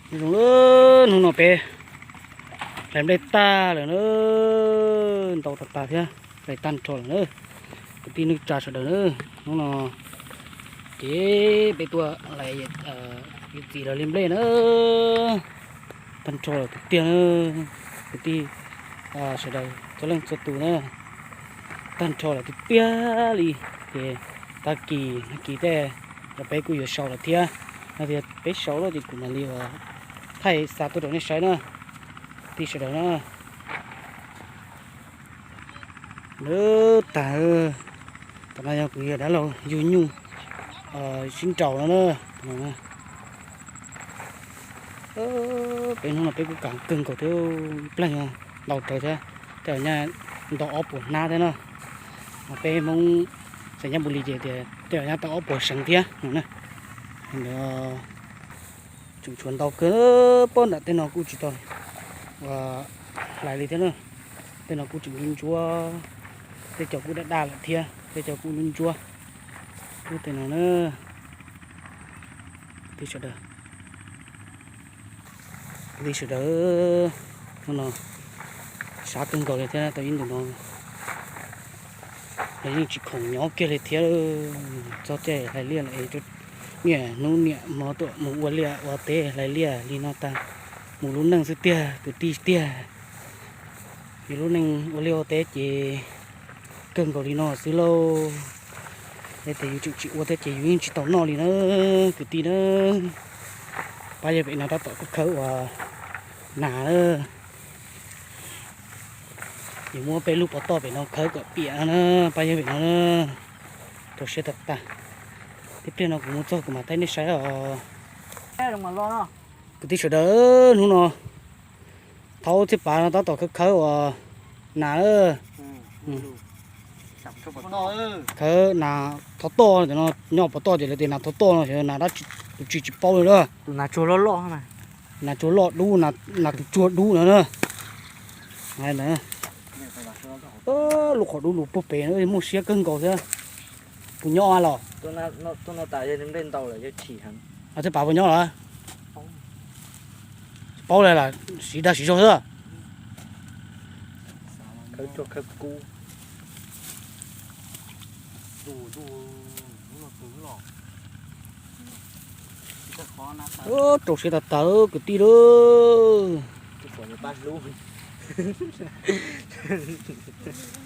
Zoo, hnub no peb hlais nplej tag lawm na, ntau tag tag thiab, hlais tag nrho lawm na. Kwv tij neej tsa sawv daws na, hnub no ces peb tuaj hlais yuav txiv los li nplej na, tag nrho lawm tiag tiag na. Kwv tij sawv daws txhua leej txhua tus na, tag nrho lawm tiag tiag li. Ces tag kis nag kis tej los peb kuj yuav sau lawm thiab, no tias peb sau lawm ces kuv mam li ua thaij xa tuaj rau nej saib na, kwv tij sawv daws na. Lawm tag, tam no yog kuv yawg dab laug yug nyuj sib nraus no na. Peb hnub no peb kuj kam kawg nkaus thiab, plaag ntau rawv thiab, tej zaum nyaj ntau ob puas hnab thiab na. Mas peb Hmoob xeem Nyab Npus Lis ces tias tej zaum nyaj tau ob puas seev thiab no na. Ntawd tseem tshuav ntau kawg, pab nram tej no kuj tsis tau hlais li thiab na. Tej no kuj tseem ntsuab ntsuab, tej cov kuj daj daj lawm thiab, tej cov kuj ntsuab ntsuab. Lub tej no na, kwv tij sawv daws, kwv tij sawv daws, hnub no sab kawg nkaus li thiab tau ib ntus no. Los yeej tsis khoom nyob kiag li thiab, txog caij hlais liaj lawm, niaj hnub niaj hmo tuaj mus ua liaj ua teb hlais liaj li no tag, mus lub neej xwb tiag kwv tij tiag. Yus lub neej ua liaj ua teb ces kawg nkaus li no xwb lauj. Es tias yus tseem tsis ua thiab ces yus yeej tsis tau noj li na, kwv tij na. Pab yawg pem no tab tom khawb khawb ua nas na. Yus muab peb lub pov toj pem no khawb kom piam na, pab yawg pem no na. Rau siab tag tag. Tib pliag no kuv mus txog kuv mam thaij nej saib os. Kwv tij sawv daws, hnub no thaub thiab pav no tab tom khawb khawb ua nas. Khawb nas thov toj no, nyob pov toj ces lawv tias nas thov toj no, nas dab tsi tsis paub li na. Nas tsuag loj loj, nas tsuag loj dub, nas tus tsuag dub no na. Lub qhov dub lug puag pem no muaj siab kawg nkaus thiab. Puas nyob los? Thiab pav puas nyob los? Tsis paub li, siv dag siv zog xwb. Rau siab tag tag kwv tij lauj.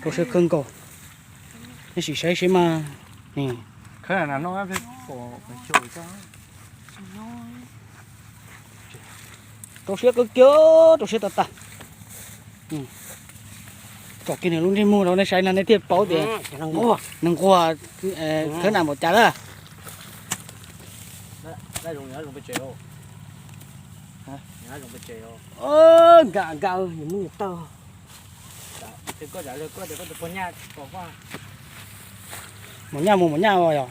Rau siab kawg nkaus. Nej sim saib seb mas. Rau siab kawg kiag, rau siab tag tag. Tsom kiag nws lub ntsej muag rau nej saib no nej thiaj paub tias nws nquag khawb nas npaum cas lawm. Nkag nkag, nws muab nws taw. Maum nyaj mus maum nyaj os yog.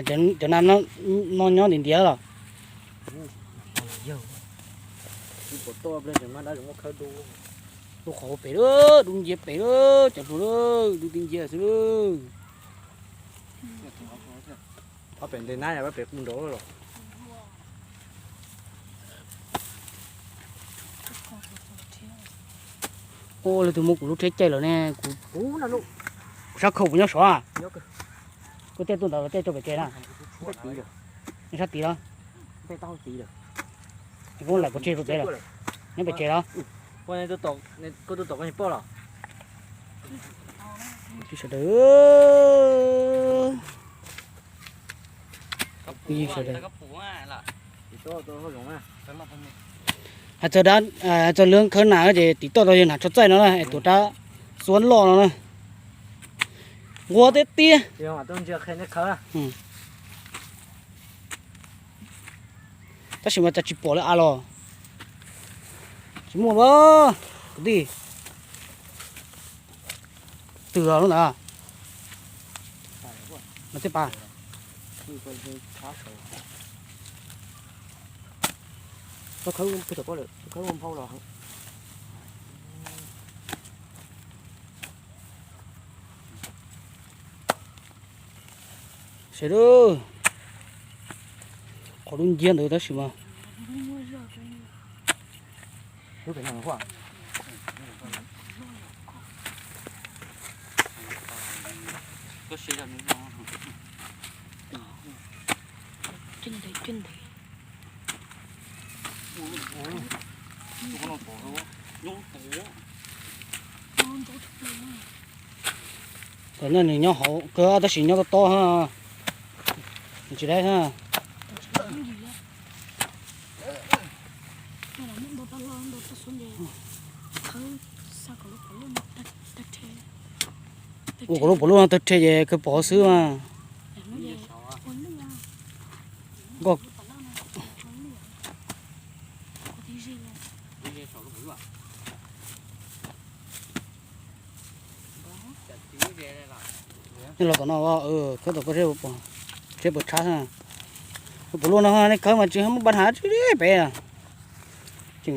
Cov nas no nyob ntiav ntiav los? Lub qhov pem, dub nciab pem, cov hluas, dub tib nciab xwb. Ob pem nte nab, ob pem kuj nrov los. Ua, leej twg muab kuv lub tsheb caij lawm ne? Kuv, kuv sab khau puas nyob saud? Koj caij tuaj ntawd los caij rau pem tsev na? Sab tid los? Koj lam pov tseg rau pem lawm? Nyob pem tsev los? Sawv daws, sawv daws. Hais txog dab, hais txog lub khawb nas ces tim toj tau yog nas tso txaij no na, es tuav rab xuab loj no na. Nquag tiag tiag. Tab sis mas cas tsis pom li a los? Tsis muaj los kwv tij. Twg lub ntawd? Mas tij pas. Ua, Tau khawb pem tom ko lawm, khawb ua nphau los heev. Sawv daws, qhov lub nciab ntawd tab sis mas Tam no nws nyob hauv kawg tab sis nyob tob tob, tsis dai. Ua kom lub pov lub no tawg rhe ces kawg pov xwb mas. Nkoj nej los tom no, khawb tom koj zeb puas tshab. Puas luaj no nej khawb mas tsis muaj pab hav tsis pem. Tseem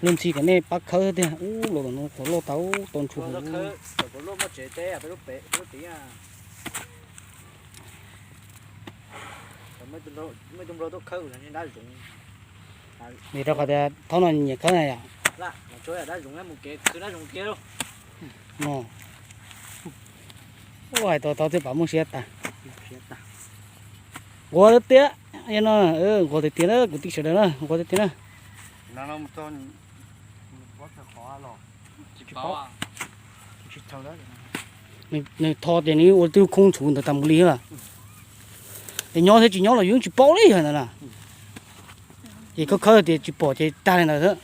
luag ntxhi kom nej pab khawb tiag. Ub, los tom no qhov loj tau tau ntshua. Vim rau qhov tias thaum no nyiam khawb na yom. No, ua hais tau tau thiaj pab muaj siab tas. Nquag tiag tiag, no nquag tiag tiag na, kwv tij sawv daws na, nquag tiag tiag na. Nws tho ces nws ua twb khoob ntxhuv ntawd tas mus li lawm. Es nyob thiab tsis nyob los yus tsis paub li yog ntawd na. Ces khawb khawb tias tsis pom ces tag li ntawd xwb.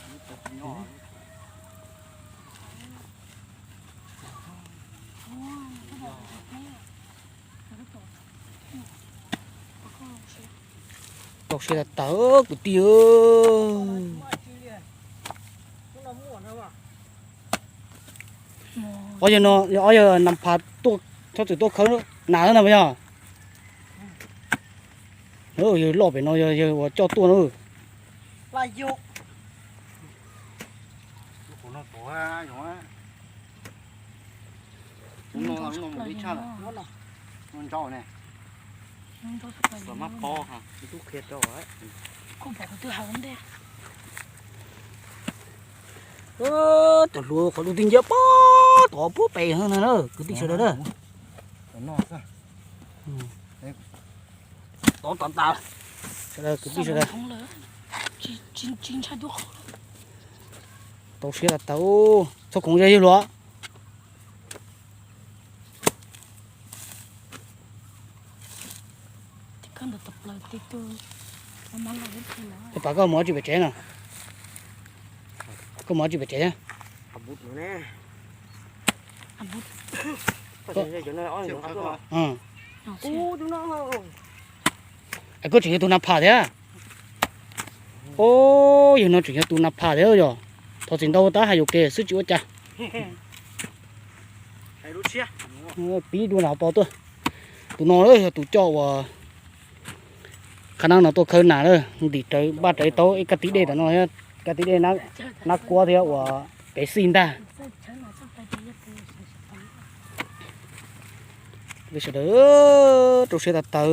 Tau siab tas tas kwv tij. Ob yawg no, ob yawg nas phas tuaj, txhob txwm tuaj khawb nas na yog. Yawg loj pem no yog yawg uas coj tuaj na. Cov hluas qhov lub tij nciab pob tom puag pem no na, kwv tij sawv daws na. Tod tas tas, sawv daws kwv tij sawv daws. Tau siab tas tas, txhob khoov zog yawg hluas. Pab koj mus ua tsi pem tsev no? Koj mus ua tsi pem tsev thiab? Es koj tseem yog tus nas pham thiab? Os, yog no tseem yog tus nas pham thiab yog. Thov txim ntau tab hais yuam kev xwb tsis ua cas. Pib dua nram pov tuaj. Tus no yog tus coj uas qhab nab no tuaj khawb nas na, ntim rawv npaj rawv tau ib kab tib dej tom no, kab tib dej nab kuab thiab uas pev xij ntag. Sawv daws rau siab tas tas.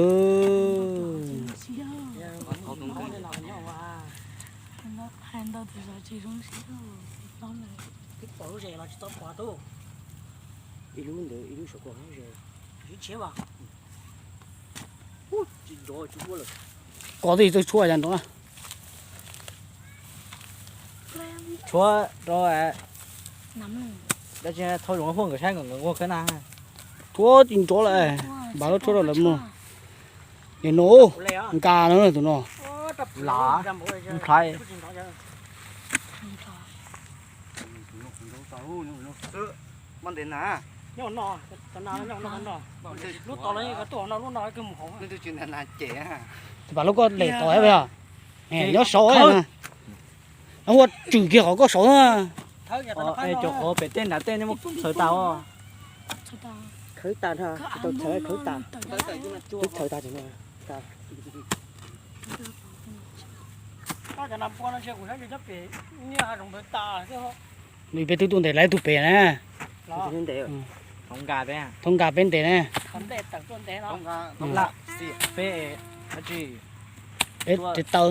Koj twb tsis tshuab ya nrov na. Tshuab rau, thauj zoo huaj nkawd saib nkawd nquag khawb na. Tshuab tsis nrov lawm, npaj lub tshuab rau lawv mus. Nim no nka no tus no. Lav, nplhaib, npaj lub koj lem tod yog, nyob saud na. Nws ua tswm kiag qhov koj saud na. Cov qhov pem tej nram tej nej muab txhawv tas os. Khawb tas, tsis tau txhawv, khawb tas. Twb txhawv tas. Peb twb tuaj ntes lawv tus pem na. Thoob nkas peb ntes na. Peb tsis taw.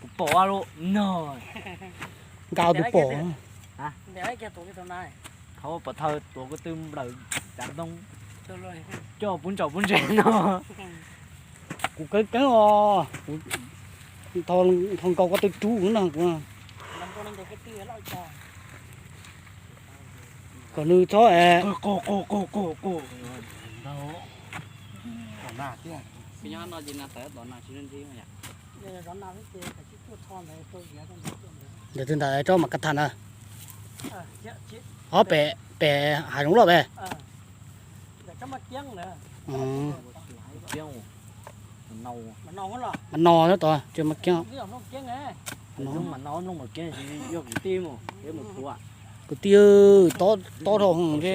Kuv pom no. Nkas tus pom. Pov thawj tuav ko tw nplawm cav ntoo coj pub ntsaum pub ntse no. Kuv keeb keeb os, kuv nthos nkaus ko tw rub no kuv. Kom nws txhob Ntawm twg ntawm tsob mas ka tham na. Ob pem, pem hav zoov loj pem. Mas no tod tsis mas kiag. Kwv tij, tob dhau ntshe.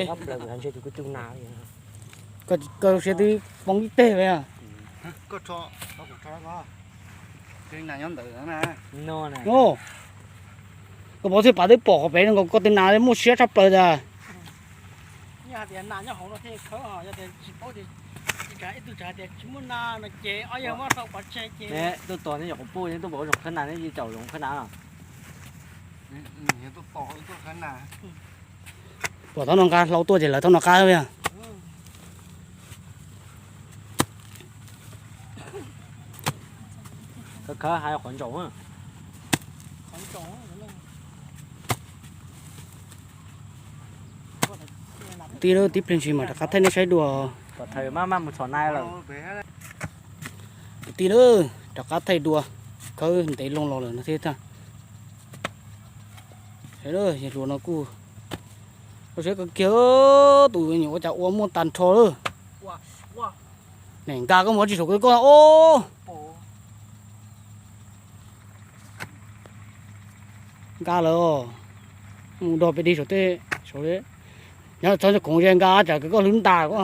Koj siab twb poob ib teg li. Koj pov txhij pas twb pom qhov pem no, koj twb nas muaj siab tshaj plaws tas. Tuaj tos neb yog quas puj neb tuaj pom zoo khawb nas neb yeej caum zoo khawb nas. Pom thaum no nqa hlau tuaj ces lawv thaum no qab li. Khawb khawb hais qhov ntsaum. Kwv tij, tib pliag ntsis mam rov qab thaij nej saib dua. Kwv tij, rov qab thaij dua, khawb ntev loo los lawm no thiab. Yog hluas no kuj, koj saib kiag tus nyuam ua cas ua muaj tag nrho lawm. Nka koj mus tsis saum koj os. Nka lawm, mus dog pem dig saum tej saud. Nyob txhob khoov ze nka tsam koj hlwb ntas koj.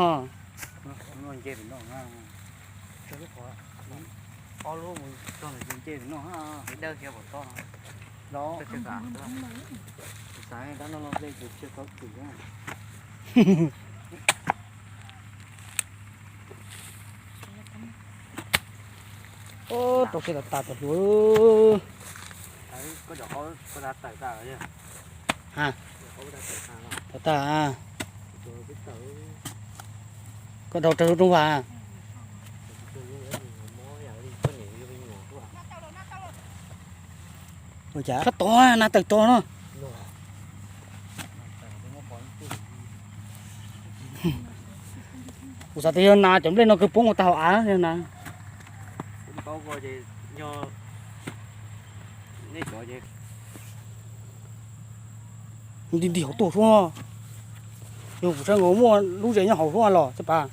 Rau siab tas tas tus hluas. Tag tag, koj dhau rau lub rooj vag. Sab tod na, tawm tod no. Kuv xav tias yog nas cov nplej no kawg poob ua tag hauv av na. Nti nti hauv tuaj suab. Yog kuv saib nkaus muaj lub zes nyob hauv suab los xwb pas.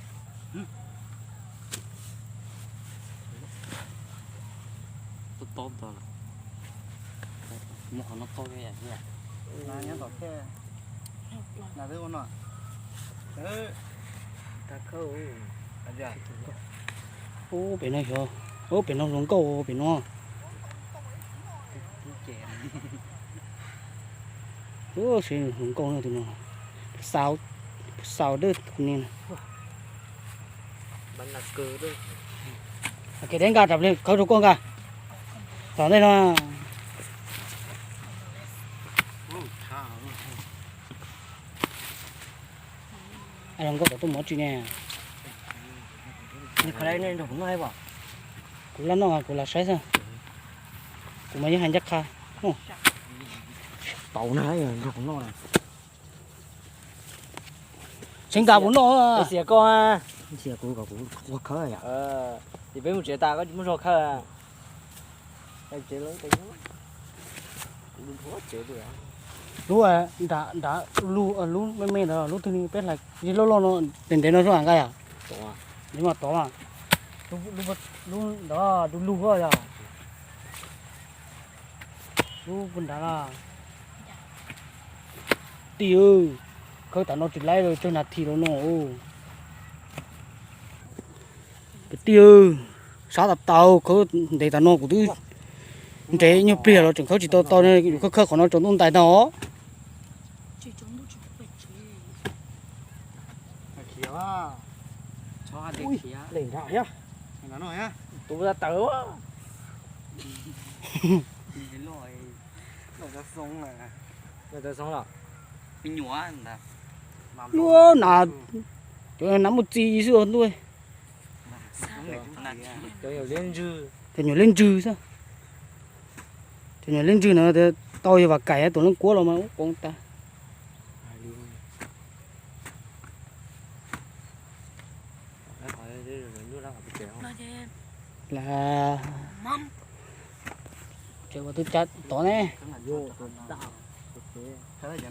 Ub, pem no xyov, ub, pem no hluas nkauj pem no. Ub, seb hluas nkauj no tus no. Xaus dawb ni. Kev deb nqa rau plig khawb rau koj nqa. Tom ntej no. Nkauj tom tuaj mus tsi ne. Kuv laj noj kuv lam saib xwb. Kuv mas yeej hais ncaj qha. Tau na, nrog kuv noj. Tseeb nqa kuv noj. Xiam koj, xiam kuv kom kuv ua khawb yom. Ces peb mus tsev tas koj tsis muab zog khawb. Lub nram nrad, lub me me ntawd lub twg ne, peb hlais loj loj no, ntev ntev no xwb nqa yom. Li mas tod mas, lub ntawd du lug yog. Lub puag nrad na. Tij, khawb tas no tsis laib tsawg nas this los no. Kwv tij, Sab tas tau khawb ntev tas no kuv twb nres nyuag pliag los tseem khawb tsis tau tau, yus khawb khawb qhov no tsaus ntuj ntais ntag os. Luaj na, cov nas muaj txi xwb ntuj. Cov nyuam liab ntsws xwb. Cov nyuam liab ntsws na, tau yog Vam Kaim tus leej kuab los mas ub qoov tas. Ces ua twb tov ne,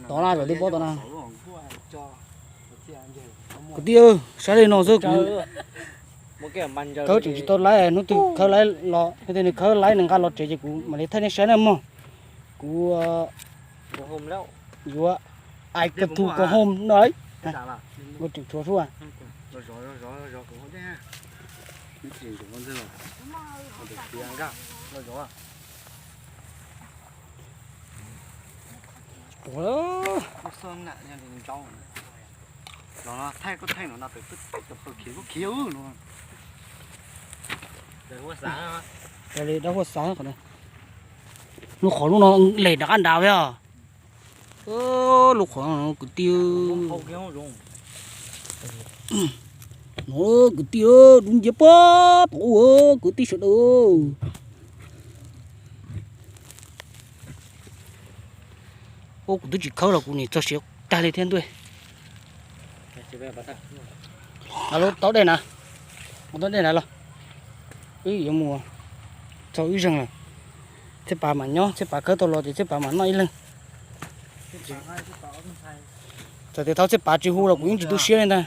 tov na, tov twb pob tov na. Kwv tij, sab li no xwb kuv khawb tseem tsis tau laib, hnub twg khawb laib los, hnub twg nws khawb laib nws nqa los tsev ces kuv mam li thaij nej saib na mog. Kuv yuav ai kawg tug kaus hom no, ua tseem tshuav sua. Li dab huaj xav qhov, lub qhov lub no lem nram qab nrad os. Lub qhov no kwv tij, no kwv tij, dub nciab pob tod ua kwv tij sawv daws. Ua kuv twb tsis khawb los kuv nim txog siav tag li thiab ntuj. Los lub taub dej na, mus taub dej na los. Wb yuav mus txog wb zeeg lawm. Txhiaj Pav mam nyob, Txhiaj Pav khawb tau los ces Txhiaj Pav mam noj ib leeg. Txawm tias thaum Txhiaj Pav tsis hu los kuv yeej tsis tu siab li ntag.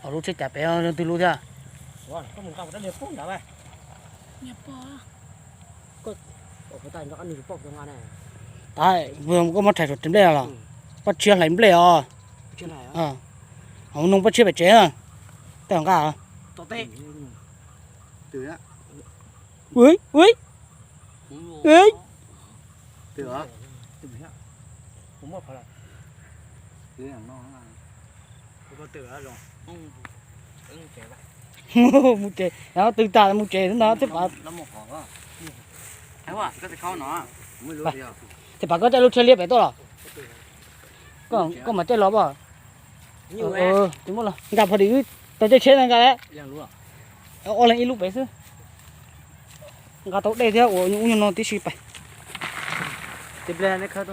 Lub tsheb cas pem leej twg lub thiab? Koj muab rhais saum tsev nplej los? Pob tshiab hlais nplej os. Noog pob tshiab pem tsev na. Tej nqa. Mus tsev, twb tas mus tsev xwb ntag Txhiaj Pav. Txhiaj Pav, koj caij lub tsheb liab pem tuaj los? Koj mam caij los pom. Nkag pho dim wb tau caij tsheb na nkag. Ob leeg ib lub pem xwb. Nqa tau dej thiab ua nyuj ub nyuj no tib si pais. Pliag neb khawb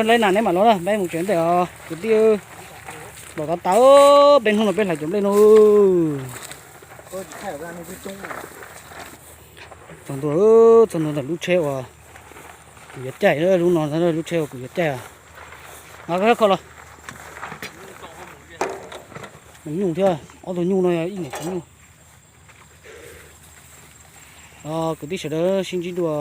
laib nas neb mam los na, peb mus tsev ntej os kwv tij. Los tav tas, peb hnub no peb hlais cov nplej no. Txog ntua, txog ntua ntawm lub tsheb uas kuv yuav caij, lub no lub tsheb uas kuv yuav caij. Nqa koj los. Nyuj thiab, ob tug nyuj no yog ib niam txiv nyuj. Kwv tij sawv daws sib ntsib dua.